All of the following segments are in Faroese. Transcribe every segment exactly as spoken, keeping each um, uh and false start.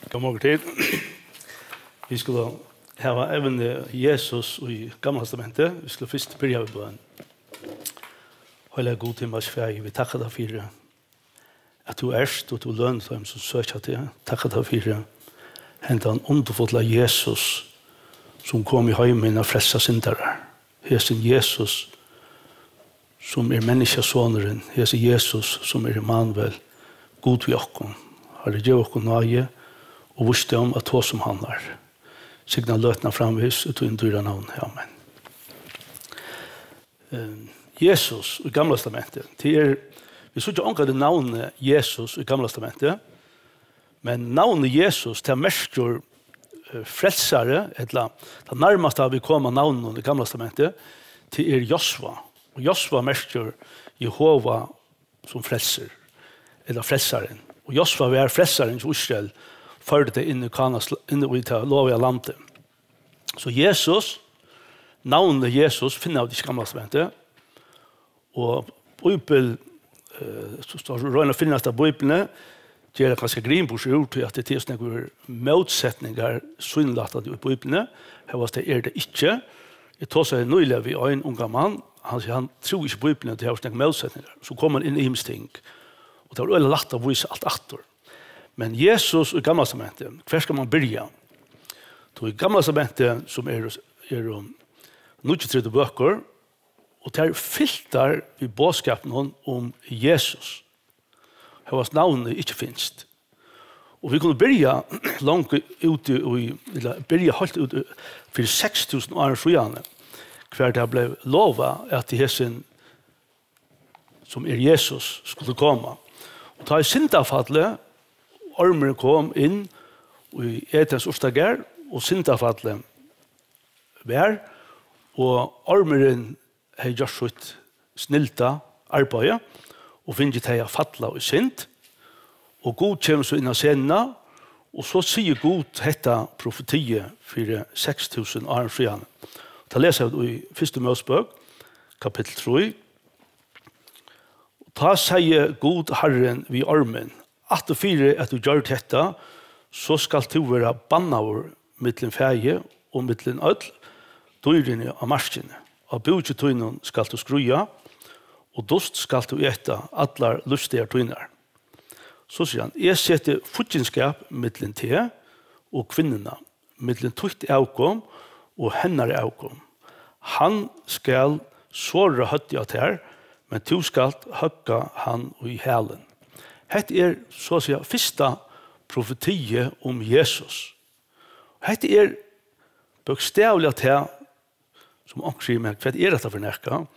Góðan morgun til. Vit skulu hava evnið Jesus í Gamla Testamenti. Vit skulu fyrst byrja við bøn. Heilaga Gud, himmalski Faðir, vit takka tær fyri, at tú ert, og tú lønir teim, sum søkja teg. Takka tær fyri hendan undurfulla Jesus, sum kom í heimin at frelsa syndarar. Hesin Jesus, sum er Menniskjasonurin, hesin Jesus, sum er Immanuel, Gud við okkum. Harri, gev okkum náði og vísdóm at tosa um hann, Harri. Signa løtuna framvegis í tínum dýra navni. Amen. Eh, Jesus í Gamla Testamenti. Tað er, vit síggja ongantíð navnið Jesus í Gamla Testamenti, men navnið Jesus, tað merkir, eh, frelsari, ella tað nærmasta vit koma navninum í Gamla Testamenti, tað er Josva. Og Josva merkir Jehova sum frelsir, ella frelsarin. Og Josva var frelsarin hjá Ísrael, førdi tey inn í Kanas, inn í tað lovaða landið. So Jesus, navnið Jesus, finna vit ikki í Gamla Testamenti. Og Bíbel, eh, so, so royna at finna hetta í Bíbliuni, gera kanska grin burtur úr, tí at tað er so nógvar mótsetningar sýniligtandi í Bíbliuni. Hóast tað er tað ikki. Eg tosaði nýliga við ein ungan mann, hann sigur, hann trúði ikki Bíbliuni, tað var so nógvar mótsetningar. So kom hann inn í ymisk ting. Og tað var øgiliga lætt at vísa alt aftur. Men Jesus í Gamla Testamenti, hvar skal man byrja? Tí í Gamla Testamenti, sum eru, eru níggjuogtretivu bøkur, og tær eru fyltar við boðskapinum um Jesus, hóast navnið ikki finst. Og vit kunnu byrja langt úti í, ella byrja heilt út í, fyri seks túsund árum síðani, hvar tað bleiv lovað, at hesin, sum er Jesus, skuldi koma. Og tá ið syndafallið, ormurin kom inn í Edens urtagarð, og syndafallið var, og ormurin hevði gjørt sítt snilda arbeiði og fingið tey at falla í synd. Og Gud kemur so inn á scenuna, og so sigur Gud hetta profetiið fyri seks túsund árum síðan. Tað lesa vit í fyrstu Mósebók, kapittul trý. Tá segði Gud Harrin við ormin: Aftur fyri at tú gjørdi hetta, so skalt tú vera bannaður millum fæi og millum øll dýrini á markini. Á búki tínum skalt tú skríða, og dust skalt tú eta allar lívsdagar tínar. So sigur hann: Eg seti fíggindskap millum teg og kvinnuna, millum títt avkom og hennara avkom. Hann skal sora høvdið á tær, men tú skalt høgga hann í hælin. Hetta er, so at siga, fyrsta profetiið um Jesus. Hetta er bókstavliga tað, sum onkur sigur: "Men hvat er hetta fyri nakað?"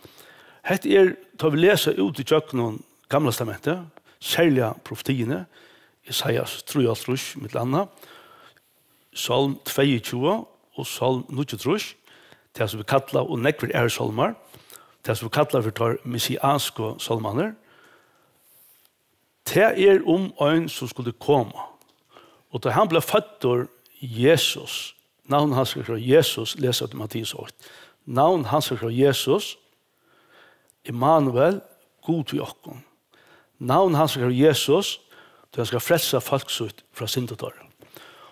Hetta er, tá vit lesa út ígjøgnum Gamla Testamentið, serliga profetiini, Esaias trýoghálvtrýss, millum annað, Sálm tveyogtjúgu og Sálm níggjuogtrýss, tað sum vit kalla, og nógvir aðrir sálmar, tað sum vit kalla fyri teir messiansku sálmarnar, tað er um ein, sum skuldi koma. Og tá hann bleiv føddur, Jesus, navn hans skal vera Jesus, lesa vit Matteus eitt. Navn hans skal vera Jesus, Immanuel, Gud við okkum. Navn hans skal vera Jesus, tí hann skal frelsa fólk sítt frá syndum teirra.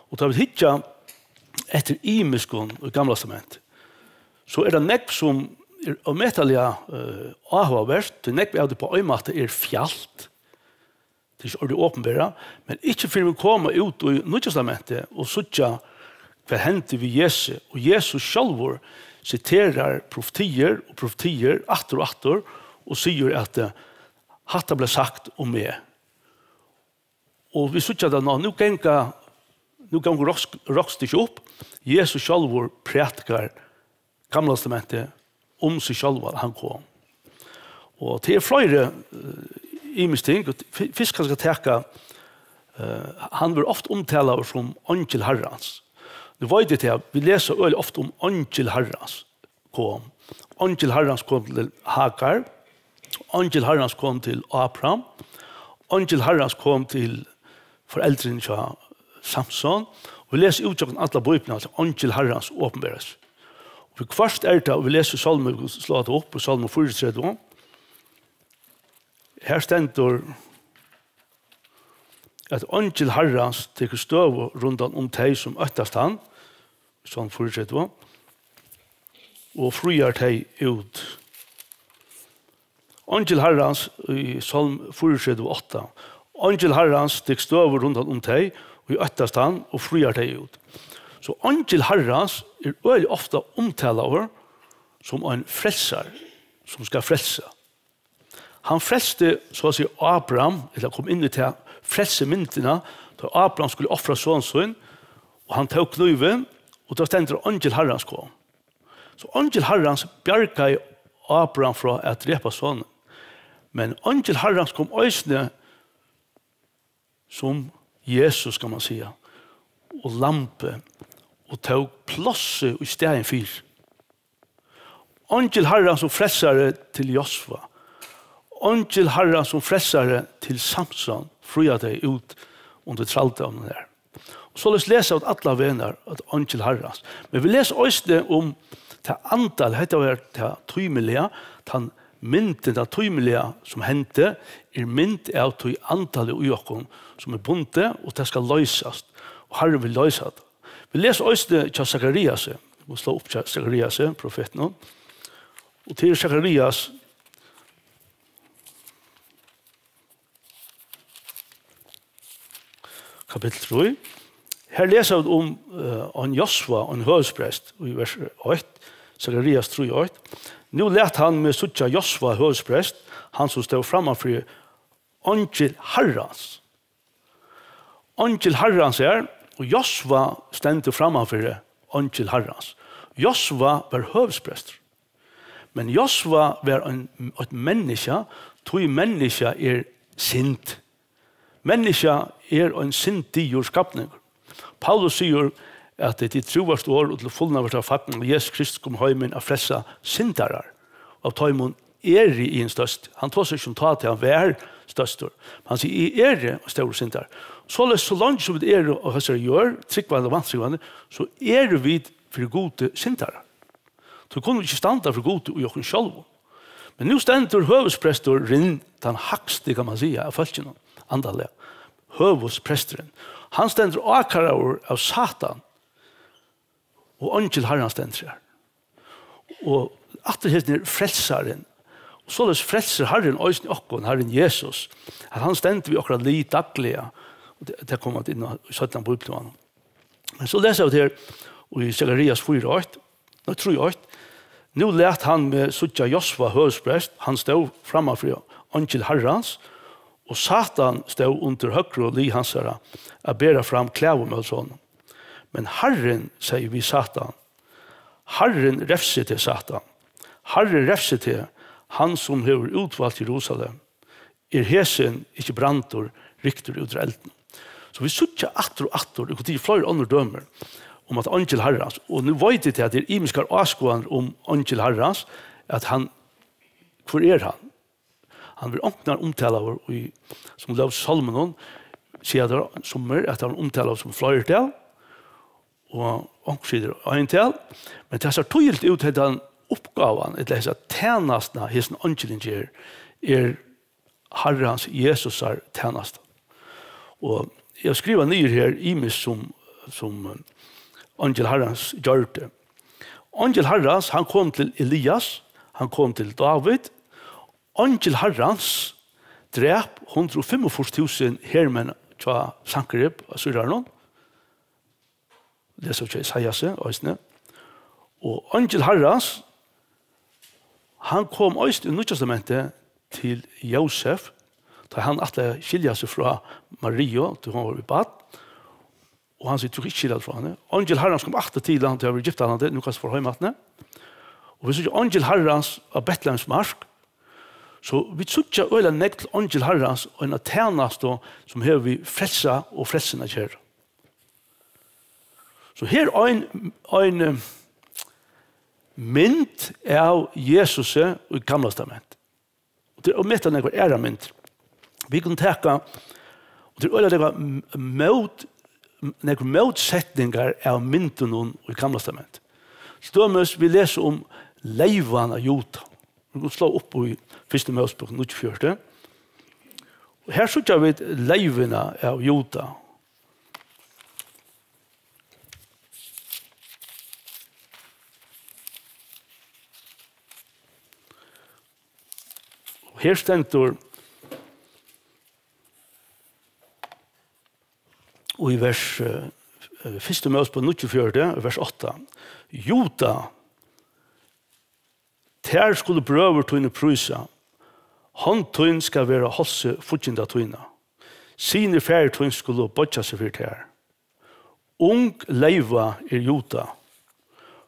Og tá vit hyggja eftir ymiskum í Gamla Testamenti, so er tað nógv, sum er ómetaliga, eh, áhugavert, tí nógv av tí á ein máta er fjalt, tað er ikki orðið opinberað, men ikki fyrr enn vit koma út í Nýggja Testamentið og síggja, hvat hendi við Jesu, og Jesus sjálvur siterar profetiir og profetiir aftur og aftur og sigur at, eh, hatta bleiv sagt um meg. Og vit síggja tað nú, nú ganga, nú gongur roks-, roksturin upp. Jesus sjálvur prædikar Gamla Testamentið um seg sjálvan, hann kom. Og tað er fleiri, eh, ymisk ting. Og fy-, fyrst kanska taka, eh, hann verður ofta umtalaður sum eingil Harrans. Nú veit eg tað, vit lesa øgiliga ofta um eingil Harrans kom. Eingil Harrans kom til Hagar. Eingil Harrans kom til Abraham. Eingil Harrans kom til foreldrini hjá Samson. Og vit lesa út gjøgnum alla Bíbliuna, at eingil Harrans opinberar seg. Og viðhvørt er tað, og vit lesa í Sálmi, vit skulu sláa tað upp, í Sálmi fýraogtretivu. Her stendur, at eingil Harrans tekur støðu rundan um tey, sum óttast hann, Sálm fýraogtretivu, og fríar tey út. Eingil Harrans í Sálm fýraogtretivu átta. Eingil Harrans tekur støðu rundan um tey, ið óttast hann, og fríar tey út. So eingil Harrans er øgiliga ofta umtalaður sum ein frelsari, sum skal frelsa. Hann frelsti, so at siga, Abraham, ella kom inn í ta frelsimyndina, tá Abraham skuldi ofra son sín, og hann tók knívin, og tá stendur, eingil Harrans kom. So eingil Harrans bjargaði Abraham frá at drepa sonin. Men eingil Harrans kom eisini sum Jesus, kann man siga, og lambið, og tók plássið í staðin fyri. Eingil Harrans sum frelsari til Josva. Eingil Harrans sum frelsari til Samson, fríar tey út undir trældómin har. Og soleiðis lesa vit allar vegir at eingil Harrans. Men vit lesa eisini um tað andaliga, hetta var tað tímiliga, tann myndin, tað tímiliga sum hendi, er mynd av tí andaliga í okkum, sum er bundið, og tað skal loysast. Og Harrin vil loysa tað. Vit lesa eisini hjá Sakariasi. Vit mugu slá upp hjá Sakariasi, profetinum. Og til Sakarias, kapittul trý. Her lesa vit um, eh, ein Josva, ein høvuðsprest, í vers eitt, Sakarias trý eitt. Nú læt hann meg síggja Josva høvuðsprest, hann sum stóð framman fyri eingil Harrans. Eingil Harrans er, og Josva stendur framman fyri eingil Harrans. Josva var høvuðsprestur. Men Josva var ein, eitt menniskja, tí menniskja er synd. Menniskja er ein syndigur skapningur. Paulus sigur at tit trúarstovur og til fulnar verða fagnar, Jesus Kristus kom í heimin at frelsa syndarar. Og av teimum eri eg hin størsti. Hann tosar ikki um tá, tí hann var størstur. Men hann sigur, eg eri ein stórur syndari. Soleiðis, so leingi sum vit eru á hesari jørð, trúgvandi og vantrúgvandi, so eru vit fyri Gudi syndarar. So kunnu vit ikki standa fyri Gudi í okkum sjálvum. Men nú stendur høvuðspresturin, tann hægsti, kann man siga, av fólkinum, andaliga. Høvuðspresturin. Hann stendur ákaraður av Satan. Og eingil Harrans stendur her. Og aftur hesin er frelsarin. Og soleiðis frelsir Harrin eisini okkum, Harrin Jesus. At hann stendur við okkara lið dagliga. Og tað, tað koma vit inn á í seinna bíblium. Men so lesa vit her í Sakarias fýra eitt, nei, trý eitt. Nú læt hann meg síggja Josva høvuðsprest, hann stóð framman fyri eingil Harrans, og Satan stóð undir høgru lið hansara at bera fram klagu móti honum. Men Harrin segði við Satan, Harrin revsi teg, Satan. Harrin revsi teg, hann sum hevur útvalt Jerusalem. Er hesin ikki brandur ryktur út úr eldinum? So vit síggja aftur og aftur, eg kundi tikið fleiri onnur dømi um at eingil Harrans, og nú veit eg at tað er ymiskar áskoðanir um eingil Harrans, at hann, hvør er hann? Hann verður onkuntíð umtalaður í, sum ljóðsálmunum, siga teir summir, at hann er umtalaður sum fleirtal, og onkur sigur eintal, men tað sær týðiligt út, hendan uppgávan, ella hesa tænastuna, hesin eingilin ger, er Harrans Jesusar tænasta. Og eg havi skrivað niður her ymiskt sum, sum, eh, eingil Harrans gjørdi. Eingil Harrans, hann kom til Elias, hann kom til Dávid. Eingil Harrans drap hundrað og fimmogfýrs túsund hermenn hjá Sankerib, Assyriarunum. Lesa hjá Esaiasi eisini. Og eingil Harrans, hann kom eisini í Nýggja Testamenti til Jósef, tá hann ætlaði at skilja seg frá Mariu, tí hon var við barn. Og hann sigur, tú skal ikki skilja teg frá henni. Eingil Harrans kom aftur til hann, tá hann var í Egyptalandi, nú kanst tú fara heim aftur. Og vit síggja eingil Harrans á Betlehemsmark. So vit síggja øgiliga nógv til eingil Harrans og eina tænastu sum hevur við frelsa og frelsin at gera. So her er ein, ein, eh, mynd av Jesusi í Gamla Testamenti. Og tað er ómetaliga nógvar aðrar myndir. Vit kunnu taka, og tað er øgiliga nógvar m-, mót-, nógvar mótsetningar av myndunum í Gamla Testamenti. Til dømis, vit lesa um leyvan av Juda. Vit kunnu slá upp í Fyrstu Mósebók níggjuogfjøruti. Og her síggja vit leyvuna av Juda. Og her stendur í vers, eh, eh, fyrstu Mósebók níggjuogfjøruti, vers átta: Juda, tær skulu brøður tínir prísa, hond tín skal vera hálsi fígginda tína, synir faðir tíns skulu boyggja seg fyri tær. Ung leyva er Juda.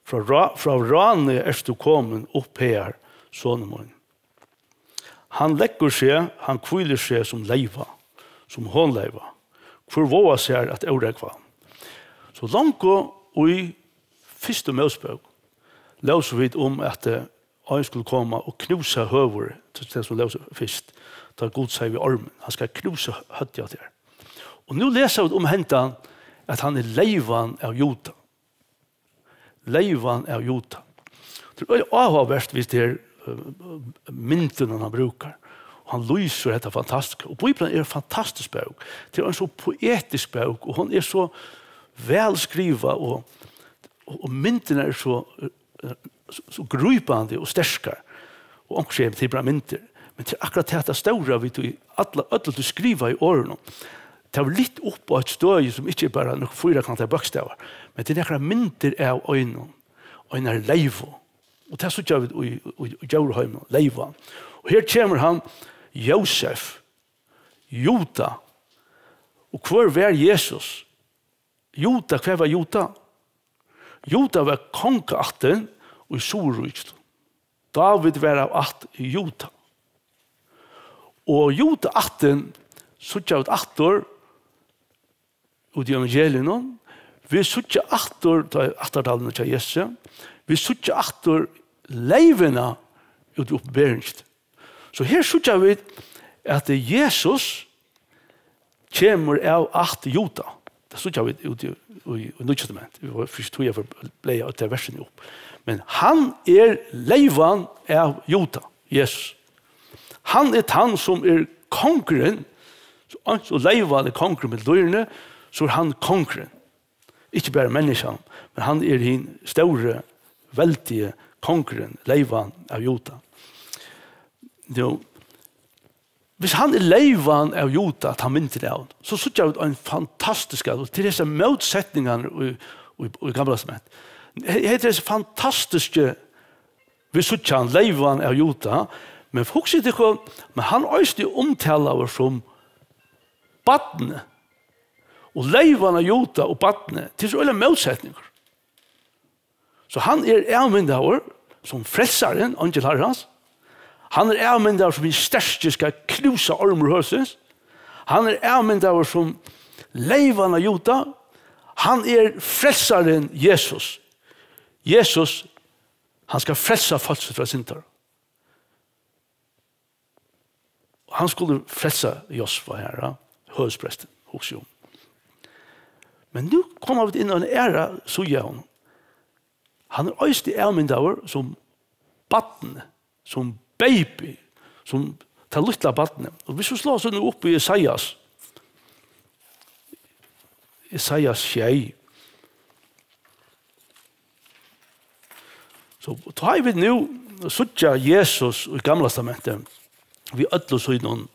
Frá rá-, frá ráni ert tú komin upp hagar, sonur mín. Hann leggur seg, hann hvílir seg sum leyva, sum honleyva. Hvør vágar sær at órógva? So longu í fyrstu Mósebók lósu vit um, at, eh, ein skuldi koma og knúsa høvur, til tað sum lósu fyrst, tá Gud segði við ormin: Hann skal knúsa høvdið á tær. Og nú lesa vit um hendan, at hann er leyvan av Juda. Leyvan av Juda. Tað er øgiliga áhugavert við tær, eh, myndunum hann brúkar. Og hann lýsir hetta fantastiska. Og Bíblian er ein fantastisk bók. Tað er ein so poetisk bók, og hon er so væl skrivað, og, og, og myndirnar eru so, eh, so, so grípandi og sterkar. Og onkur sigur: "Men tað er bara myndir." Men tað er akkurát tað, tað stóra við tí, alla, øll tú skriva í orðunum. Tað er lyft upp á eitt støði, sum ikki er bara nøkur fýrakantaðir bókstavar, men tað er nakrar myndir av einum, einari leyvu. Og tað síggja vit í, í, í djóraheiminum, leyvan. Og her kemur hann, Jósef, Juda. Og hvør var Jesus? Juda, hvar var Juda? Juda var kongaættin í Suðurríkinum. Dávid var av ætt Juda. Og Judaættin síggja vit aftur út í evangeliunum. Vit síggja aftur, tá er ættartalini hjá Jesu. Vit síggja aftur leyvuna út í Uppenberingini. So her síggja vit, at Jesus kemur av ætt Juda. Tað síggja vit út í, í, í Nýggja Testamenti. Vit fáa fyrst tí at blaða øll tey versini upp. Men hann er leyvan av Juda, Jesus. Hann er tann, sum er kongurin. So eins og leyvan er kongurin millum dýrini, so er hann kongurin. Ikki bara menniskjan, men hann er hin stóri, veldigi kongurin, leyvan av Juda. Nú, hvis hann er leyvan av Juda, tá myndin av, so síggja vit ein fantastiskan, og til hesar mótsetningarnar í, í, í Gamla Testamenti. He-, hetta er hesi fantastisku, vit síggja hann, leyvan av Juda, men hugsið tykkum, men hann eisini umtalaður sum barnið. Og leyvan av Juda og barnið, tað er so øgiliga mótsetningur. So hann er avmyndaður sum frelsarin, eingil Harrans. Hann er avmyndaður sum hin sterki skal knúsa orm høsins. Hann er avmyndaður sum leyvan av Juda. Hann er frelsarin Jesus. Jesus, hann skal frelsa fólk frá syndum. Og hann skuldi frelsa Josva her, ja, høvuðsprestin, hugsi eg um. Men nú koma vit inn á eina aðra síðu av honum. Hann er eisini avmyndaður sum barn, sum baby, sum tað lítla barnið. Og hvis vit sláa so nú upp í Esaias, Esaias sjey, so, tá ið vit nú síggja Jesus í Gamla Testamenti, við øllum sínum,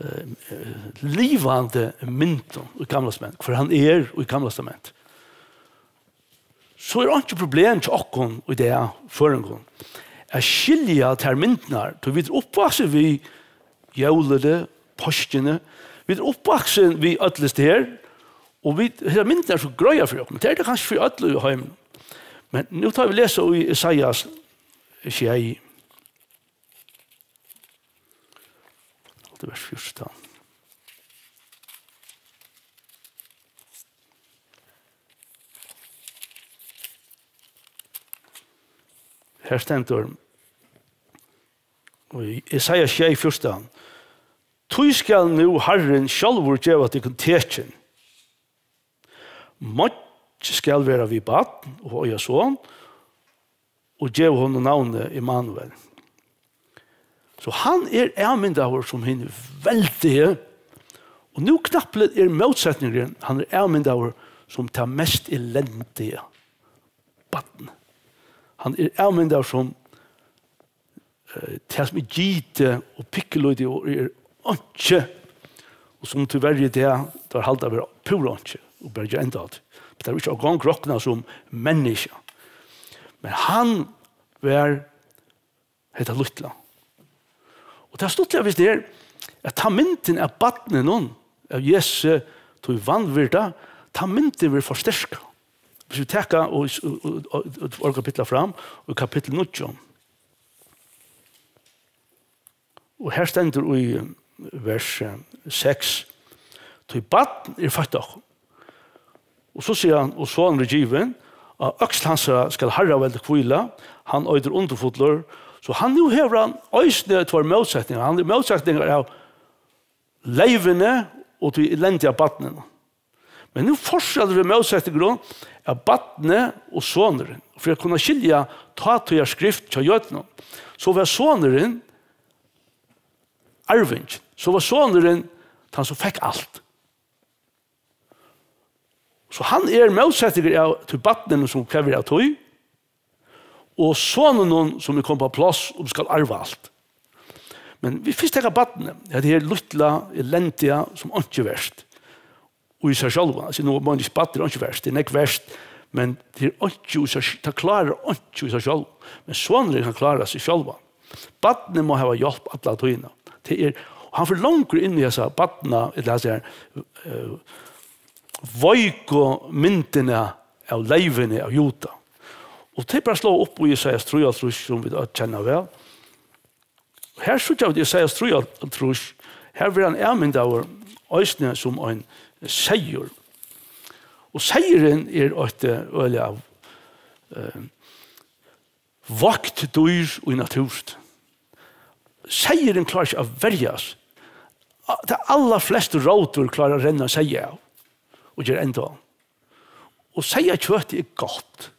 eh, eh, livandi myndum í Gamla Testamenti, hvør hann er í Gamla Testamenti, so er einki problem hjá okkum í dag, føroyingum, at skilja tær myndirnar, tí vit eru uppvaksin við jólini, páskini. Vit eru uppvaksin við øll hesi her, og vit, hesar myndirnar eru so greiðar fyri okkum. Tað er tað kanska fyri øll í heiminum. Men nú tá vit lesa í Esaias sjey, og til vers fjúrtan. Her stendur, og í Esaias sjey fjúrtan: "Tí skal nú Harrin sjálvur geva tykkum tekin. Moyggj skal vera við barn og eiga son, og geva honum navnið Immanuel." So hann er avmyndaður sum hin veldigi, og nú knappliga er mótsetningurin, hann er avmyndaður sum tað mest elendiga barn. Hann er avmyndaður sum, eh, tað sum er gitið og pikkulítið og er einki, og sum tíverri í dag, teir halda vera púra einki, og bara gera enda av tí. Men tað er ikki eingong roknað sum menniskja. Men hann var hetta lítla. Og tað stuttliga við tað er, at tá myndin av barninum, av Jesu, tí vanvirda, tá myndin verður forsterkað. Hvis vit taka og, og, og, og, og kapitla fram, og kapittul níggju. Og her stendur í, eh, vers, eh, seks: "Tí barn er føtt okkum." Og so sigur hann: "Og sonur er givin, á øksl hansara skal harraveldi hvíla, hann eitur undurfullur." So hann, nú hevur hann eisini tveir mótsetningar. Hann er mótsetningar av leyvini og tí elendiga barninum. Men nú fortsetur við mótsetningunum av barni og sonurin. Fyri at kunna skilja tátíðar skrift hjá jødunum, so var sonurin arvingin, so var sonurin tann, sum fekk alt. So hann er mótsetningur av tí barninum, sum hvat verður av tí, og soninum, sum er komin á pláss og skal arva alt. Men vit fyrst taka barnið, hetta her lítla, elendiga, sum einki er vert í sær sjálvan. Altso, nú meini eg ikki, barn er einki vert, tað er nógv vert, men tað er einki í sær, tað klárar einki í sær sjálv. Men sonurin kann klára seg sjálvan. Barnið má hava hjálp alla tíðina. Tað er, og hann fer longur inn í hesa barna-, ella hesa her, eh, veiku myndina av leyvini av Juda. Og tey bara sláa upp í Jesajas trýoghálvtrýss, sum vit øll kenna væl. Her síggja vit Jesajas trýoghálvtrýss, her verður hann avmyndaður eisini sum ein seyður. Og seyðurin er eitt, eh, øgiliga, eh, veikt dýr í náttúruni. Seyðurin klárar ikki at verja seg. A-, tey allarflestu rótdýr klára at renna seyð av og gera enda á. Og seyðakjøt er gott.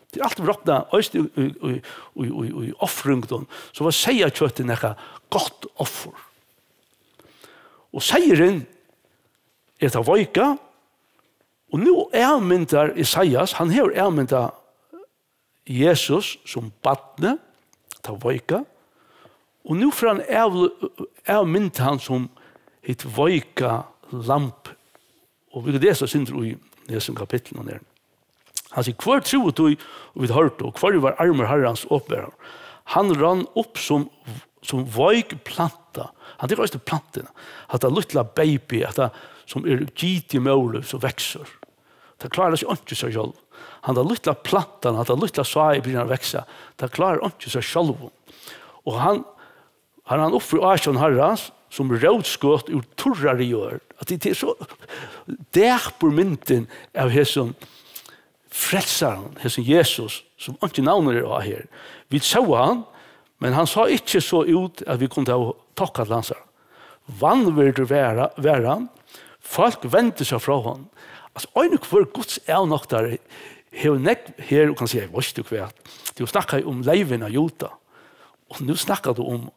Tað er altíð roknað, eisini í, í, í, í, í, í ofringum, so var seyðakjøt nakað gott offur. Og seyðurin er tað veika, og nú avmyndar Esaias, hann hevur avmyndað Jesus sum barnið, tað veika, og nú fer hann av, avmynda hann sum hitt veika lamb. Og vit lesa eitt sindur í hesum kapitlinum her. Hann sigur: "Hvør trúði tí, og vit hoyrdu, og hvørjum var armur Harrans opinberaður? Hann rann upp sum, sum veik planta." Hann tekur eisini plantuna. Hatta lítla baby, hatta sum er gitið í móðurlívi, sum veksur. Tað klárar seg einki sær sjálv. Hann, tann lítla plantan, hatta lítla sáið byrjar at vaksa. Tað klárar einki sær sjálv. Og hann, hann rann upp fyri ásjón Harrans, sum rótskot úr turrari jørð. At tað, tað er so dapur myndin av hesum frelsaran, hesin Jesus, sum einki navn er á her. Vit sóu hann, men hann sá ikki so út, at vit kundu hava tokka til hansara. Vanvirdur var, var hann, fólk vendu seg frá honum. Altso, ein og hvør Guds avnoktari hevur nógv her og kann siga: "Veitst tú hvat? Tú snakkar um leyvin av Juda, og nú snakkar tú um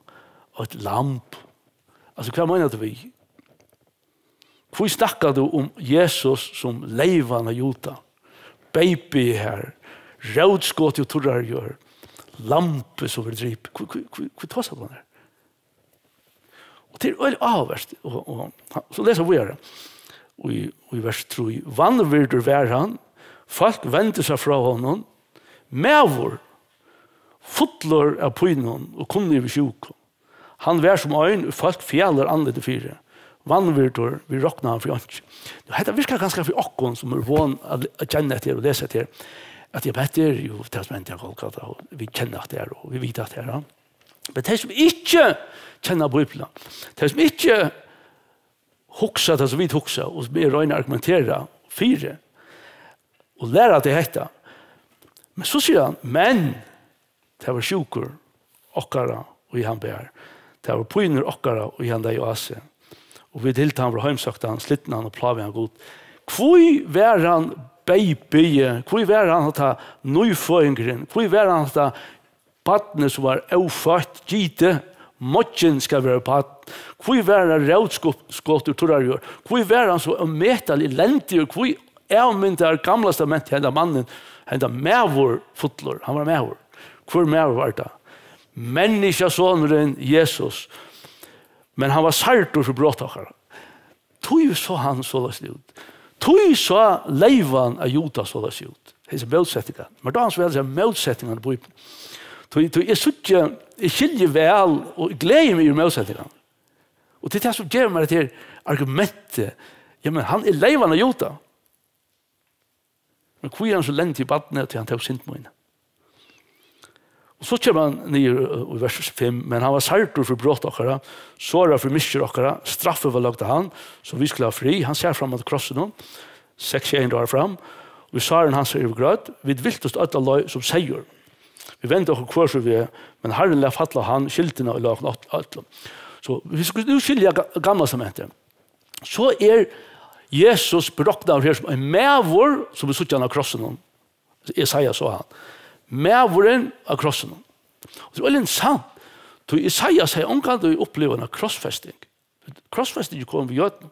eitt lamb." Altso, hvat meinar tú við? Hví snakkar tú um Jesus sum leyvan av Juda? Baby her, rótskot í turrari jørð, lambið sum verður dripið. Hví, hví, hví, hví tosar tú her? Og tað er øgiliga áhugavert, og, og so lesa vit víðari í, í vers trý: "Vanvirdur var hann, fólk vendu seg frá honum, maður, fullur av pínum og kunnu yvir sjúku." Hann var sum ein, ið fólk fjalar andlitið fyri. Vanvirdur, vit rokna hann fyri einki. Nú, hetta virkar kanska fyri okkum, sum eru von at, at kenna hetta her og lesa hetta her, at ja, men hetta er jú tað, sum hendi á Golgata, og vit kenna hetta her, og vit vita hetta her, ja. Men tey, sum ikki kenna Bíbliuna, tey, sum ikki hugsa tað, sum vit hugsa, og sum eg royni at argumentera fyri, og læra tey hetta, men so sigur hann: "Men tað var sjúkur okkara, ið hann bar. Tað var pínur okkara, ið hann legði á seg. Og vit hildu, hann var heimsóttan, slitnan og plágaðan av Gud." Hví var hann baby? Hví var hann hatta nýføðingurin? Hví var hann hatta barnið, sum var óføtt, gitið, Moyggin skal vera páll. Hví var hann rótskot úr turrari jørð? Hví var hann so ómetaliga elendigur? Hví avmyndar Gamla Testamentið henda mannin, henda maður fullur? Hann var maður. Hvør maður var tað? Menniskjasonurin Jesus. Men hann var særdur fyri brot okkara. Tí sá hann soleiðis út. Tí sá leivan av Juda soleiðis út. Hesi mótsetningar. Men tá hann so væl sær mótsetningar í Bíbliuni. Tí, tí eg síggi, eg skilji væl og eg gleði meg yvir mótsetningar. Og tað er tað sum gevur mær hetta her argumentið. Jamen, hann er leivan av Juda. Men hví er hann so elendigur barnið, tí hann tók synd mína? Og so kemur hann niður, øh, í vers fimm: "Men hann var særdur fyri brot okkara, sårað fyri misgerð okkara, straffið var lagt á hann, so vit skulu hava frið. Hann sær fram at krossinum, seks sjey hundrað ár fram, og við sárum hansara eru vit greidd. Vit viltust øll á leið sum seyður. Vit vendu okkum hvør sín veg, men Harrin læt falla á hann skyldina, ið lá okkum øllum." So, vit skulu nú skilja Ga-, Gamla Testamentið. So er Jesus brotnaður her sum ein maður, sum vit síggja hann á krossinum. Jesaja sá hann. Maðurin á krossinum. Og tað er øgiliga interessant, tí Jesaja hevði ongantíð upplivað eina krossfesting. Krossfesting kom við jødum.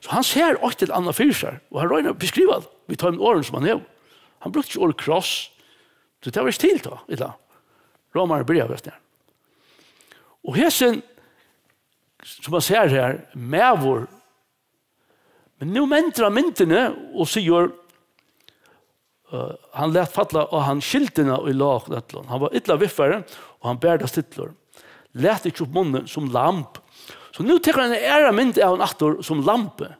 So hann sær eitt ella annað fyri sær, og hann roynir at beskriva tað við teimum orðum, sum hann hevur. Hann brúkti ikki orðið kross, tí tað var ikki til tá, ella? Rómarar byrjaðu við tað. Og hesin, sum man sær her, maður, men nú mentir hann myndini og sigur, øh, hann læt falla á hann skyldina, ið lá okkum øllum. Hann var illa viðfarin, og hann bar tað stillur. Læt ikki upp munnin sum lamb. So nú tekur hann eina aðra mynd av honum aftur sum lambi.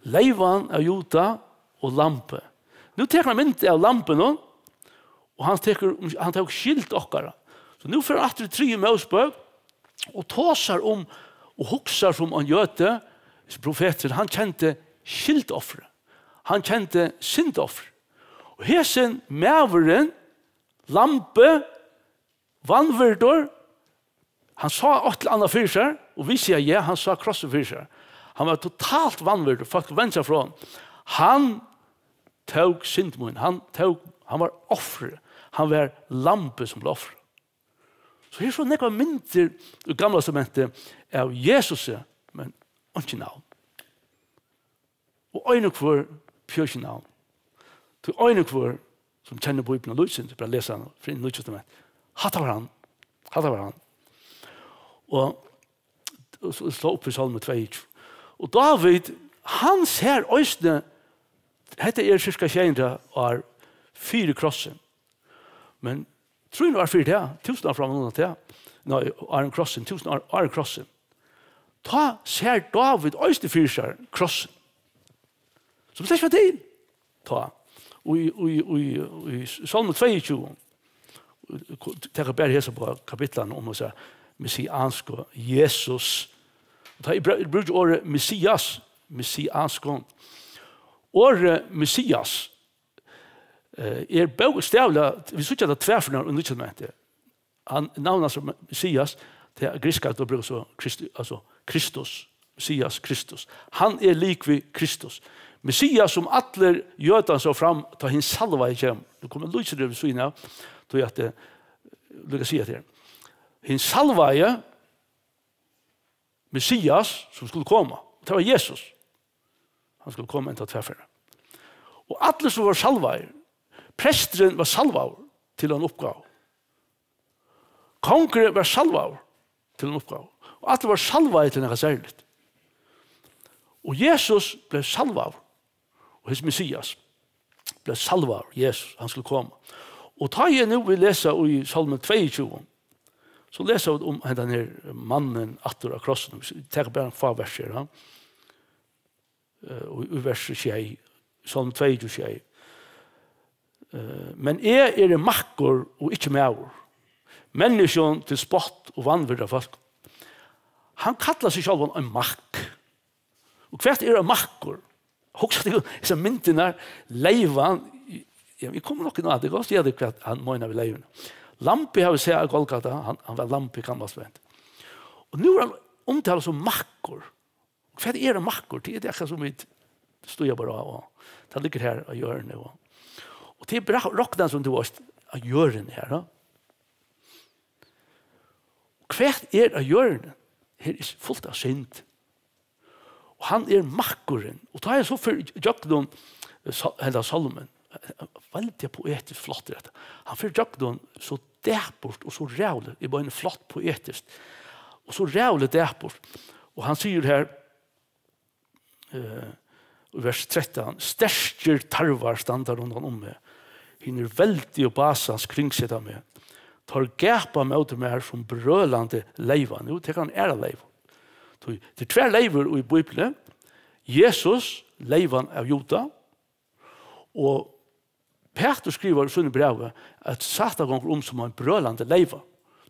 Leivan av Juda og lambi. Nú tekur hann mynd av lambinum, og hann tekur, hann tók skyld okkara. So nú fer hann aftur í triðju Mósebók og tosar um og hugsar sum ein jødi, sum profetur, hann kendi skyldofrið. Hann kendi syndofrið. Og hesin maðurin, lambið, vanvirdur, hann sá eitt ella annað fyri sær, og vit siga, ja, hann sá krossin fyri sær. Hann var totalt vanvirdur, fólk vendu seg frá honum. Hann tók synd mín, hann tók, hann var ofrið, hann var lambið sum bleiv ofrað. So her eru so nógvar myndir í Gamla Testamenti av Jesusi, men einki navn. Og ein og hvør, pjøkið navn. Tí ein og hvør, sum kennir Bíbliuna lítið sindur, bara lesa hana frá Nýggja Testamenti. Hatta var hann. Hatta var hann. Og, og so, slá upp í Sálmi tveyogtjúgu. Og Dávid, hann sær eisini, hetta er cirka sjey hundrað ár fyri krossin. Men trý hundrað ár fyri tað, túsund ár fram undan tað, nei, áðrenn krossin, túsund ár, áðrenn krossin, tá sær Dávid eisini fyri sær krossin, sum slett var til tá. Og í, í, í, í Sálmi tveyogtjúgu, taka bara hesa báðar kapitlarnar um hesa messiansku Jesus. Og tá eg br-, brúki orðið Messias, messiansku, orðið Messias, eh, er bókstavliga, vit síggja tað tvær ferðir í Nýggja Testamenti. Hann navnast sum Messias, tað er grikska, tá brúkar so Kristi-, altso Kristus, Messias, Kristus. Hann er líkvið Kristus. Messias, sum allir jødar sóu fram, tá hin salvaði kemur. Nú kom eg lítið við síðuna av, tí at, eh, líka siga tað her. Hin salvaði, Messias, sum skuldi koma. Og tað var Jesus. Hann skuldi koma enntá tvær ferðir. Og allir sum vóru salvaðir, presturin var salvaður til eina uppgávu. Kongurin var salvaður til eina uppgávu. Og allir vóru salvaðir til nakað serligt. Og Jesus bleiv salvaður. Og hesin Messias bleiv salvaður, Jesus, hann skuldi koma. Og tá eg nú vil lesa í Sálmi tveyogtjúgu, so lesa vit um hendan her mannin aftur á krossinum. Vit taka bara eitt fá vers her, ha? Eh, og í vers sjey, Sálmi tveyogtjúgu sjey. Eh, "Men eg eri makkur og ikki maður, menniskjum til spott og vanvirdu av fólkum." Hann kallar seg sjálvan ein makk. Og hvat er ein makkur? Hugsa tykkum, hesar myndirnar, leivan, ja, vit koma nokk inn á tað, eg kann siga tykkum, hvat hann meinar við leivina. Lambið hava vit sæð á Golgata, hann, hann var lamb í Gamla Testamenti. Og nú er hann umtalað sum makkur. Hvat er ein makkur? Tað er akkurát sum vit stíga bara á, og tað liggur her á jørðini, og, og tað er bara roknað sum, tú veitst, á jørðini her, ja. Hvat er á jørðini? Her er fult av synd. Og hann er makkurin. Og tá eg so fer í gjøgnum, eh, sa-, henda sálmin, veldig poetiskt flott er hetta. Hann fer í gjøgnum so dapurt og so ræðuligt, eg meini flott poetiskt, og so ræðuligt dapurt. Og hann sigur her, eh, í vers trettan: "Sterkir tarvar standa rundan um meg. Hinir veldigu Basans kringseta meg. Teir gapa móti mær sum brølandi leyva." Nú tekur hann aðra leyvu. Tí, tað eru tvær leyvur í Bíbliuni. Jesus, leyvan av Juda, og Pætur skrivar í sínum brævi, at Satan gongur um sum ein brølandi leyva.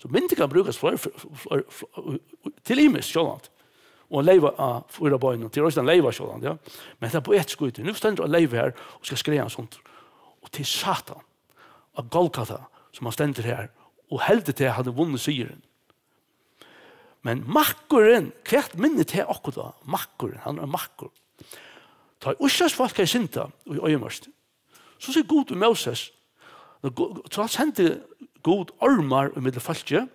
So myndin kann brúkast fleiri, fleiri, fleiri, til ymiskt, sjálvandi. Og ein leyva á fýra beinum, til eisini ein leyva, sjálvandi, ja. Men tað er poetiskt í tí. Nú stendur ein leyva her og skal skræða hann sundur. Og til Satan, á Golgata, sum hann stendur her, og heldur til at hann hevur vunnið sigurin. Men makkurin, hvat minnir tað okkum tá? Makkurin, hann er makkur. Tá Ísraels fólk hevði syndað í oyðimørkini, so sigur Gud við Móses, so sendi Gud ormar ímillum fólkið,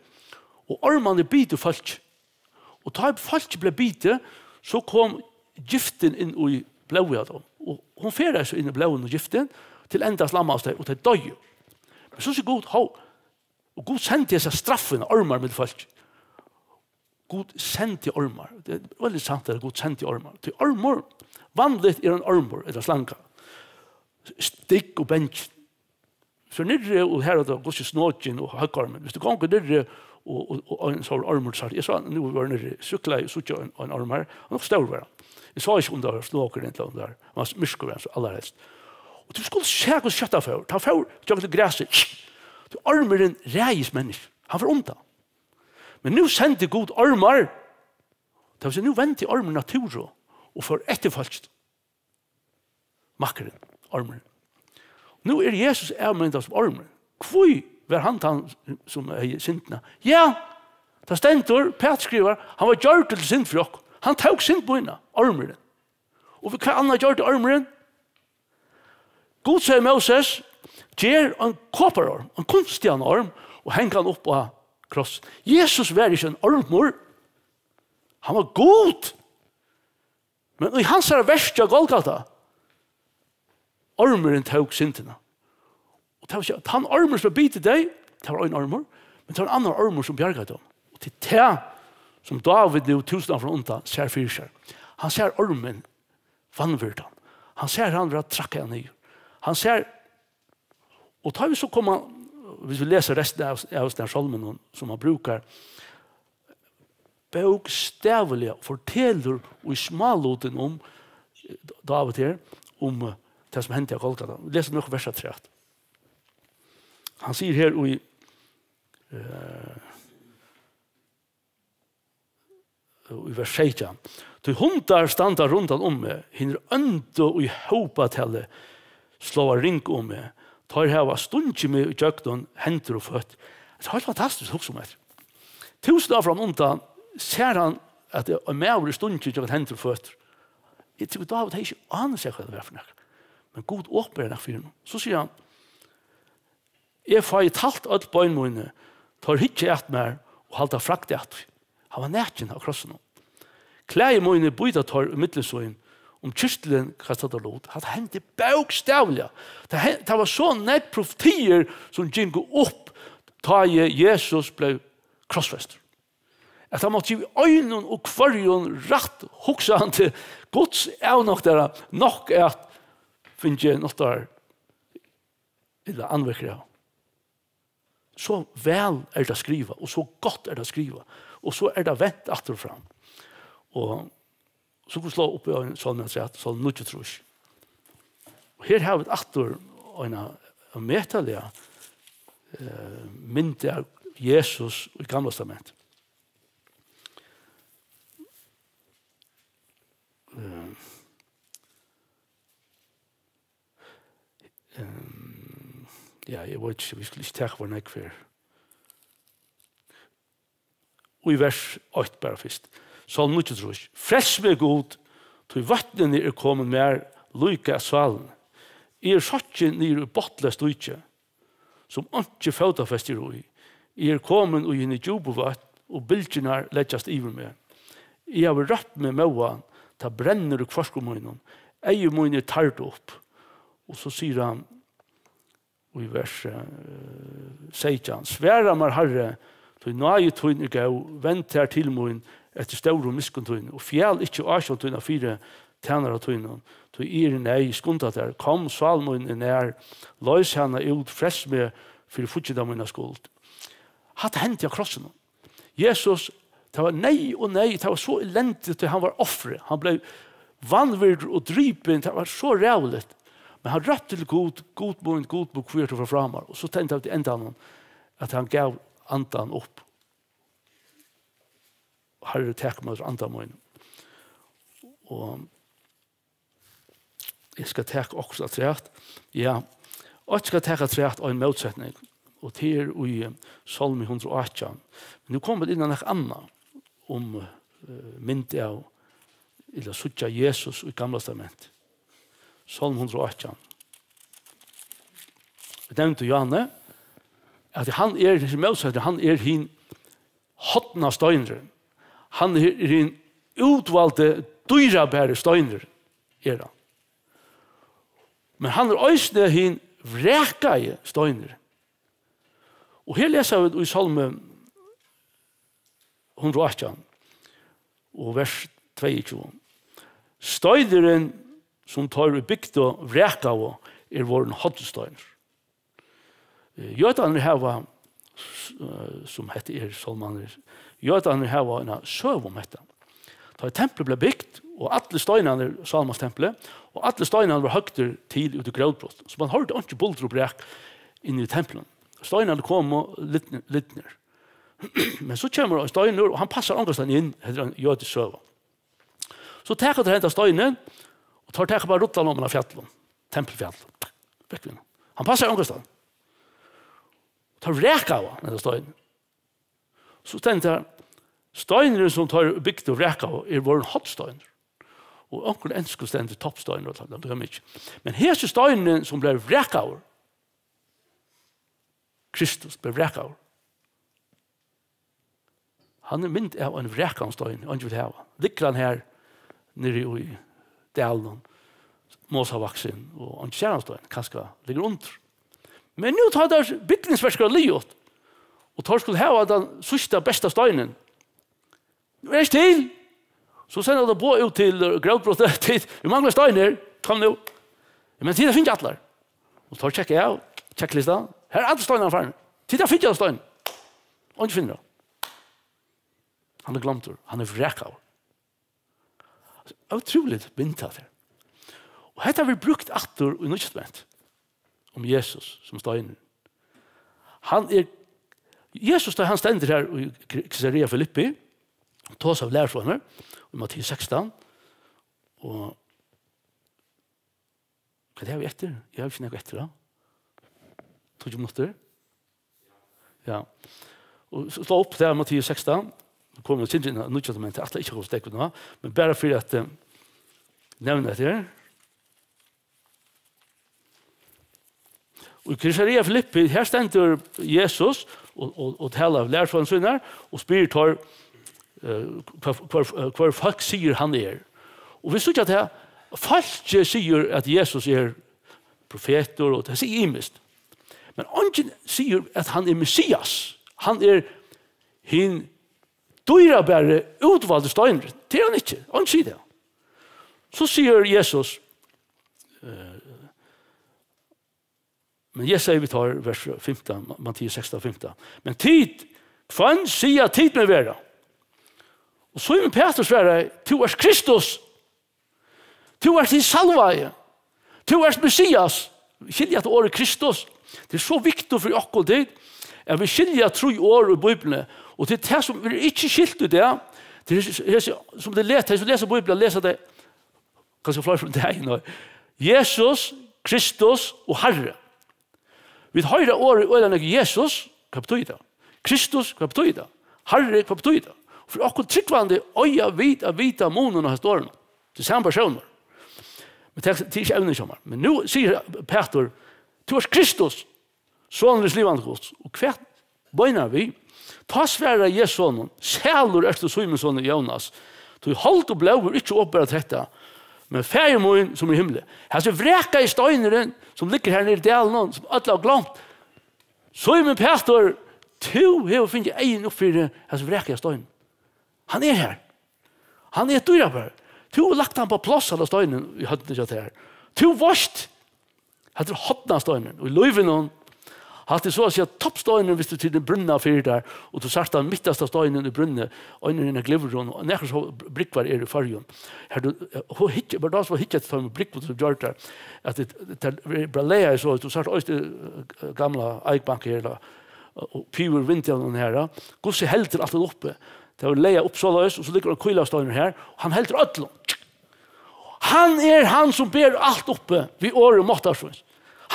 og ormarnir bitu fólkið. Og tá fólkið bleiv bitið, so kom giftin inn í blóðið á teimum. Og hon ferðaðist so inn í blóðið og giftin, til endaðist lammaðust tey, og tey doyðu. Men so sigur Gud, hó, og Gud sendi hesa straffina, ormar millum fólkið. Gud sendi ormar. Tað er veldig sant, at Gud sendi ormar. Tí ormur, vanligt er ein ormur, ella slanga. Stygg og bangin. So niðri og her og tað, hvussu snokin og høggormin. Viss tú gongur niðri og, og, og ein stór ormur, so eg sá, nú var niðri, súkklaði, síggi ein, ein orm her, og nokk stór var hann. Eg sá ikki um tað var snokur ella um tað var, hann var myrkur, hann so allarhelst. Og tú skuldi sæð, hvussu skjótt hann fór. Hann fór, gjøgnum grasið. Tí ormurin ræðist menniskju. Hann fer undan. Men nú sendi Gud ormar. Tað vil siga, nú vendi ormurin natúru og fór eftir fólkinum. Makkurin, ormurin. Nú er Jesus avmyndaður sum ormurin. Hví var hann tann, sum hevði syndina? Ja, tað stendur, Pætur skrivar, hann var gjørdur til synd fyri okkum. Hann tók synd mína, ormurin. Og hvat annað gjørdi ormurin? Gud segði Móses, ger ein koparorm, ein kunstigan orm, og hang hann upp á kross. Jesus var ikki ein ormur, hann var Gud. Men í hansara verki á Golgata, ormurin tók syndina. Og tað var ikki, tann ormur sum beit tey, tað var ein ormur, men tað var ein annar ormur sum bjargaði teimum. Og til tað, sum Dávid nú túsund ár fram undan sær fyri sær. Hann sær ormin vanvirdan. Hann sær hann vera trakkaðan niður. Hann sær, og tá vit so koma, viss vit lesa restina av, av hesum her sálminum, sum hann brúkar, bókstavliga fortelur í smálutum um, eh, Dávid her, um, eh, tað sum hendi á Golgata. Vit lesa nøkur vers afturat. Hann sigur her í, eh, í vers seytjan: "Tí hundar standa rundan um meg, hinir óndu í hópatali sláa ring um meg, teir hava stungið meg ígjøgnum hendur og føtur." Tað er heilt fantastiskt at hugsa um hetta. Túsund ár fram undan sær hann, at ein maður er stungin ígjøgnum hendur og føtur. Eg trúgvi, Dávid hevði ikki ánilsi, hvat tað var fyri nakað. Men Gud opinberar nakað fyri honum. So sigur hann: "Eg fái talt øll bein míni, teir hyggja at mær og halda fragd at tí." Hann var nakin á krossinum. "Klæði míni bíta teir í millum sín, um kyrtilin kastar teir lut." Hatta hendi bókstavliga. Tað hen-, tað var so nógv profetiir sum gingu upp, tá ið Jesus bleiv krossfestur. At hann mátti givið einum og hvørjum rætt hugsandi Guds avnoktara nokk at fingið náttar ella andvekra. So væl er tað skrivað, og so gott er tað skrivað, og so er tað vent aftur og fram. Og so kunnu slá upp í ein sálm afturat, sálm níggjuogtrýss. Og her hava vit aftur eina ómetaliga, eh, mynd av Jesus í Gamla Testamenti. Eh, Ehm, ja, eg veit ikki, vit skulu ikki taka for nógv her. Og í vers eitt bara fyrst. Sálm níggjuogtrýss. "Frels meg, Gud, tí vøtnini er komin mær líka at sálini. Eg er sokkin niður í botnleyst dýki, sum einki fótafesti er í. Eg er komin í hini djúpu vøtn, og bylgjurnar leggjast yvir meg. Eg havi rópt meg móðan, tað brennur í hvørkum mínum. Eygu míni eru tærd upp. Og so sigur hann í vers, eh, seytjan: Svara mær, Harri, tí náði tín er góð, vend tær til mín eftir stóru miskunn tíni, og fjal ikki ásjón tína fyri tænara tínum, tí eg eri í neyð, skunda tær, kom, sál mín er nær, loys hana út, frels meg fyri fígginda mína skuld. Hatta hendi á krossinum. Jesus, tað var neyð og neyð, tað var so elendigt, tí hann var ofrið. Hann bleiv vanvirdur og dripin, tað var so ræðuligt. Men hann rópti til Gud: Gud mín, Gud mín, hví ert tú frá mær? Og so stendur tað í endanum, at hann gav andan upp. Harri, tak móti anda mínum. Og eg skal taka okkurt afturat. Ja, eg skal taka afturat ein mótsetning. Og tað er í, eh, Sálmi hundrað og átjan. Men nú koma vit inn á nakað annað um, eh, mynd av, ella síggja Jesus í Gamla Testamenti. Sálm hundrað og átjan. Vit nevndu Johanne, at hann er, hesi mótsetning, hann er hin horvni steinurin. Hann er, er hin útvaldi, dýrabari steinurin, er hann. Men hann er eisini hin vrakaði steinurin. Og her lesa vit í Sálmi hundrað og átjan og vers tveyogtjúgu: Steinurin, sum teir, ið bygdu, vrakaðu, er vorðin hornsteinur. Eh, jødarnir hava, s-, eh, sum hetta er, sálmarnir, jødarnir hava eina søgu um hetta. Tá ið templið bleiv bygt, og allir steinarnir, Sálomonstemplið, og allir steinarnir vóru høgdir til út í grótbrot. So mann hoyrdi einki buldur og brak inni í templinum. Steinarnir komu lidnir, lidnir. Men so kemur ein steinur, og hann passar ongastaðni inn, hetta er ein jødisk søga. So taka teir henda steinin, og teir taka bara rullan oman á fjallið, Templfjall. Vekk við hann. Hann passar ongastaðni. Teir vrakaðu hann, henda steinin. So stendur har: Steinurin, sum teir bygdu og vrakaðu, er vorðin hornsteinur. Og onkur enskur stendur toppsteinur, og tað er mikið. Men hesin steinurin, sum bleiv vrakaður, Kristus bleiv vrakaður. Hann er mynd av ein vrakaðum steini, eingin vil hava. Liggur hann her niðri í dalinum, mosavaksin, og eingin sær hann stein, kanska liggur undir. Men nú tá teir bygningsverk eru liðug, og teir skulu hava tann síðsta besta steinin, nú er ikki til. So senda teir boð út til, eh, grótbrotið: Tit, vit mangla steinar, kom nú. Men tit hava fingið allar. Og teir tjekka av, tjekklista. Her eru allir steinarnir farnir. Tit hava fingið allar steinar. Og eingin finnur hann. Hann er gloymdur, hann er vrakaður. Ótrúligt mynd hatta her. Og hetta verður brúkt aftur í Nýggja Testamenti, um Jesus sum stein. Hann er, Jesus, tá hann stendur her í Kr-, Caesarea Filippi, tosar við lærisveinar í Matteus sekstan, og hvat havi eg eftir? Eg havi ikki nakað eftir, tá. Tíggju minuttir. Ja. Og s-, slá upp har, Matteus sekstan. Nú komi eg eitt sindur inn á Nýggja Testamenti, ætli ikki at koma steðg við nú, men bara fyri at, eh, nevna hetta her. Og í Caesarea Filippi, her stendur Jesus og, og, og talar við lærisveinar sínar og spyr teir, eh, hvat, hvat, eh, hvat fólk siga hann er. Og vit síggja at her, fólkið sigur at Jesus er profetur, og tað sigur ymiskt. Men eingin sigur at hann er Messias. Hann er hin dýrabari, útvaldi steinurin. Tað er hann ikki. Eingin sigur tað. So sigur Jesus, eh, men eg sigi við teir, vers fimtan, Matteus sekstan, fimtan: Men tit, hvønn siga tit meg vera? Og Símun Pætur svaraði: Tú ert Kristus. Tú ert hin salvaði. Tú ert Messias. Skilja hetta orðið Kristus. Tað er so viktigt fyri okkum, tit, at vit skilja trý orð í Bíbliuni. Og tað er tað, sum er ikki skilt í dag. Tað er hesi, sum tey lesa, tey sum lesa Bíbliuna, lesa tey kanska fleiri ferðir um dagin, og Jesus, Kristus og Harri. Vit hoyra orðið øgiliga nógv: Jesus, hvat betýðir tað? Kristus, hvat betýðir tað? Harri, hvat betýðir tað? Fyri okkum trúgvandi eiga vit at vita munin á hesum orðunum. Tað er sami persónur. Men tað, tað er ikki evnið hjá mær. Men nú sigur Pætur: Tú ert Kristus, Sonur hins livandi Guds. Og hvat meinar hann við? Tá svaraði Jesus honum: Sælur ert tú, Símun, sonur Jónas, tí hold og blóð hevur ikki opinberað hetta, men Faðir mín, sum er í himli. Hasin vrakaði steinurin, sum liggur her niðri í dalinum, sum øll hava gloymt. Símun Pætur, tú hevur fingið eyguni upp fyri hasin vrakaða stein. Hann er her. Hann er dýrabær. Tú hevur lagt hann á pláss, handan steinin í høvdinum hjá tær. Tú veitst, hatta er hornasteinurin í lívinum. Hatta er so at siga toppsteinurin, viss tú til den brúnna fyri tær, og tú sært tann mittasta steinin í brúnni, ein av glyvrum, og nakrar so brúgvar eru í Føroyum. Her tú, og hyggja, bara tá sum hyggja til teimum brúgvum sum gjørd har, at tað, tað er bara laga so, at tú sært eisini, eh, gamla Eik Bank her, og pífur vindin her, ja. Hvussu heldur alt tað uppi? Tað er lagað upp soleiðis, og so liggur ein kýlasteinur her, og hann heldur øllum. Hann er hann, sum ber alt uppi við orði máttar síns.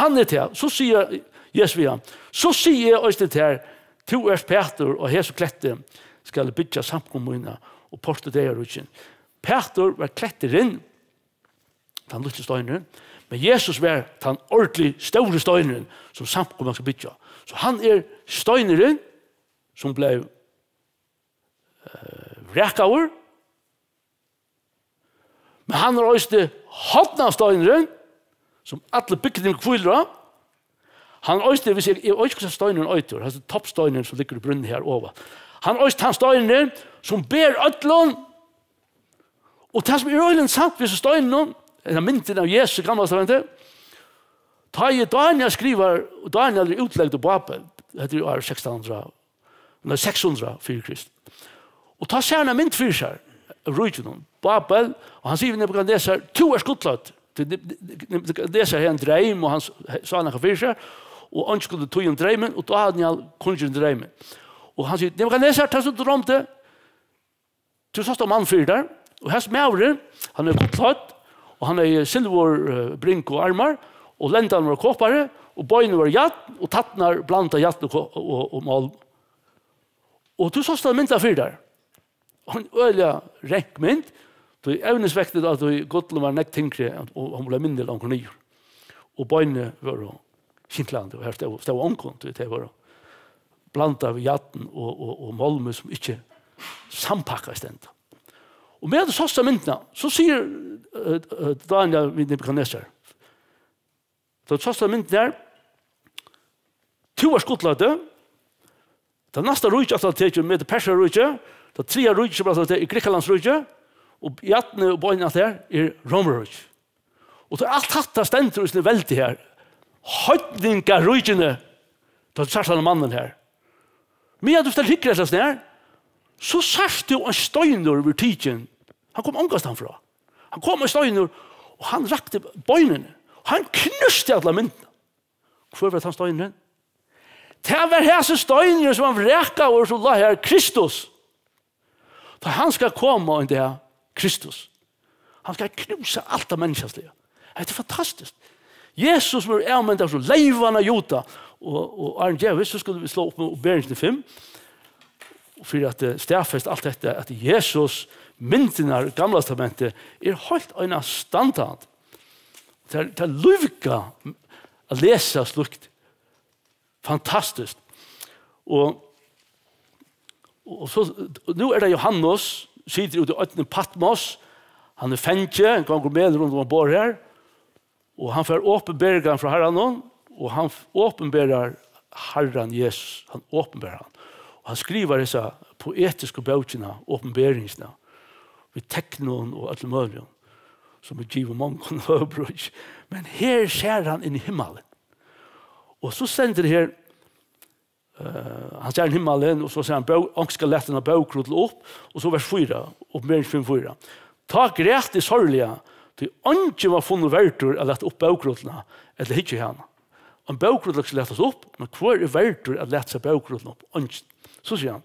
Hann er tað. So sigur Jesus við hann: So sigi eg eisini tær, tú ert Pætur, og á hesum kletti skal eg byggja samkomu mína, og portur deyðaríkis. Pætur var kletturin, tann lítli steinurin, men Jesus var tann ordentliga stóri steinurin, sum samkoman skal byggja. So hann er steinurin, sum bleiv, eh, vrakaður, men hann er eisini hornasteinurin, sum allur bygningurin hvílir á. Hann er eisini, viss eg, eg veit ikki, hvussu steinurin eitur, hasin toppsteinurin, sum liggur í brúnni her ovan. Hann er eisini tann steinurin, sum ber øllum. Og tað, sum er øgiliga interessant við hesum steininum, er myndin av Jesus í Gamla Testamenti. Tá ið Daniel skrivar, og Daniel er útlagdur í Babel, hetta er ár sekstan hundrað, nei, seks hundrað fyri Krist. Og tá sær hann eina mynd fyri sær av ríkinum, Babel, og hann sigur við Nebukadnesar: Tú ert skuldleiddur. Tí Neb-, Neb-, Nebukadnesar hevði ein dreym, og hann s-, sá nakað fyri sær, og eingin skuldi týða dreymin, og Daniel kunndi dreymin. Og hann sigur: Nebukadnesar, tað sum tú droymdi, tú sást ein mann fyri tær, og hesin maðurin, hann er gullklæddur, og hann hevði silvur, eh, bringu og armar, og lendarnir vóru kopar, og beinini vóru jarn, og tærnar blandað jarn og ko-, og, og málm. Og tú sást eina mynd fyri tær. Og ein øgiliga rank mynd, tí evnisvektið av tí gullinum var nógv tyngri, og hon bleiv minni longur niður. Og beinini vóru skinklandi, og har stóð, stóð onkur, tí tey vóru blandað við jarn og, og, og málmi, sum ikki sampakkaðist enntá. Og meðan tú sást ta myndina, so sigur, eh, eh, Daniel við Nebukadnesar, tá tú sást ta myndina her: Tú ert gullleiddur, tað næsta ríki aftan á teg kemur Medo-Persiaríkið, tað triðja ríkið kemur aftan á teg er Grikkalandsríkið, og jarnið og beinið aftan á tær er Rómaríkið. Og tá alt hatta stendur í síni veldi her, heidningaríkini, tá tú sært henda mannin her. Meðan tú stendur og hyggur eftir hesum her, so sært tú ein steinur verður tikin. Hann kom ongastaðni frá. Hann kom ein steinur, og hann rakti beinini. Hann knústi alla myndina. Hvør var tann steinurin? Tað var hesin steinurin, sum var vrakaður, sum lá her, Kristus. Tá hann skal koma ein dag, Kristus. Hann skal knúsa alt tað menniskjaliga. Hetta er fantastiskt. Jesus verður avmyndaður sum leyvan av Juda. Og, og áðrenn eg geri, so skulu vit slá upp Openberingin fimm. Og fyri at, eh, staðfesta alt hetta, at Jesus, myndirnar í Gamla Testamenti, er heilt einastandandi. Tað er, tað er lívgóð at lesa slíkt. Fantastiskt. Og, og so, nú er tað Jóhannes, situr úti í oynni Patmos, hann er fangin, gongur melur rundan um borð her, og hann fær opinberingar frá Harranum, og hann f-, opinberar Harran Jesus, hann opinberar hann. Og hann skrivar hesa poetisku bókina, Opinberingina, við teknum og øllum møguligum, sum er givið mongum høvuðsbrúki. Men her sær hann inn í himmalin. Og so stendur her, eh, hann sær himmalin, og so sær hann bó-, onkur skal lata eina bókrullu upp, og so vers fýra, Opinbering fimm fýra. Tá græt eg sárliga, tí eingin var funnin verdur at lata upp bókrulluna, ella hyggja í hana. Ein bókrulla skal latast upp, men hvør er verdur at lata sær bókrulluna upp? Eingin. So sigur hann,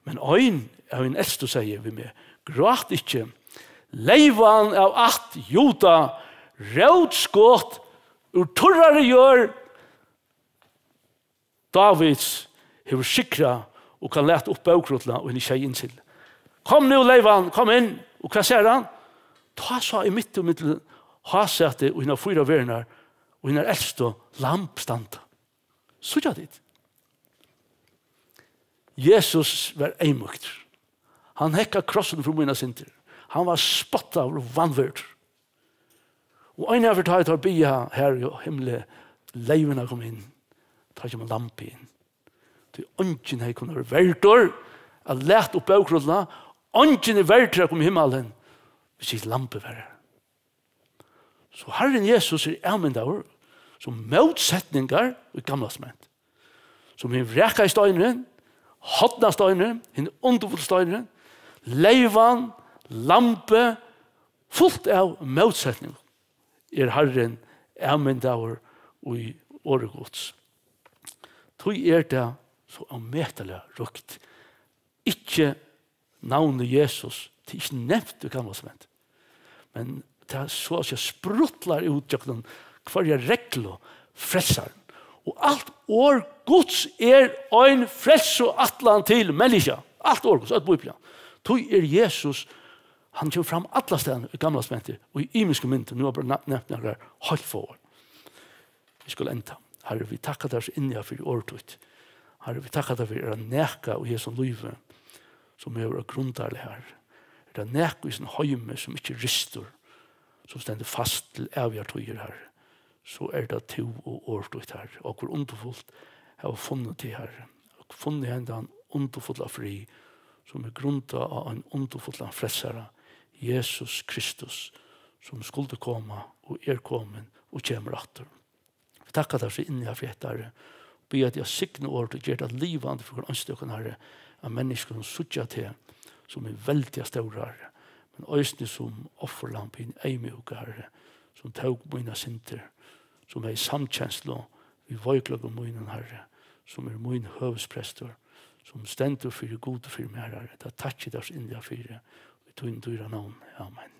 men ein av hinum elstu segði við meg: Grát ikki, leyvan av ætt Juda, rótskot úr turrari jørð Dávids, hevur sigrað og kann lata upp bókrulluna og hini sjey innsiglið. Kom nú, leyvan, kom inn. Og hvat sær hann? Tá sá eg mitt ímillum hásætið og hinar fýra verurnar og hinar elstu lamb standa. Síggja tit? Jesus var eyðmýktur. Hann hekk á krossin fyri mínar syndir. Hann var spottaður og vanvirdur. Og eina ferð tá ið teir biðja, Har í himli, leyv henni at koma inn, tá kemur lambið inn. Tí eingin hevði kunnað verið verdur at lata upp bókrulluna, eingin er verdur at koma í himmalin, hvis ikki lambið var har. So Harrin Jesus er avmyndaður sum mótsetningar í Gamla Testament. Sum hin vrakaði steinurin, hornasteinurin, hin undurfulli steinurin, leyvan, lambið, fult av mótsetningum, er Harrin avmyndaður í orði Guds. Tí er tað so ómetaliga ríkt. Ikki navnið Jesus, tað er ikki nevnt í Gamla Testament. Men tað so at siga sprutlar út gjøgnum hvørja reglu frelsarin. Og alt orð Guds er ein frelsuætlan til menniskja. Alt orð Guds, øll Bíblian. Tí er Jesus, hann kemur fram alla staðar í Gamla Testamenti og í ymiskum myndum. Nú havi eg bara na-, nevnt nakrar heilt fáar. Vit skulu enda. Harri, vit takka tær so inniliga fyri orð títt. Harri, vit takka tær fyri, er tað nakað í hesum lívi, sum hevur eitt grundarlag, Harri? Er tað nakað í hesum heimi, sum ikki ristur, sum stendur fast til ævigar tíðir, Harri? So er tað tú og orð títt, Harri. Okur undurfult hava funnið teg, Harri. Funnið hendan undurfulla frið, sum er grundað á ein undurfullan frelsara, Jesus Kristus, sum skuldi koma og er komin og kemur aftur. Vit takka tær so inniliga fyri hetta, Harri. Biðja teg at signa orð og gera tað livandi fyri hvønn einstakan, Harri, at menniskjum síggja teg sum hin veldiga stóra, Harri, men eisini sum offurlamb, hin eyðmjúka, Harri, sum tók mínar syndir, sum hevði samkenslu við veikleikum mínum, Harri, sum er mín høvuðsprestur, sum stendur fyri Gud og fyri mær, Harri. Tað takki eg tær so inniliga fyri, í tínum dýra navni. Amen.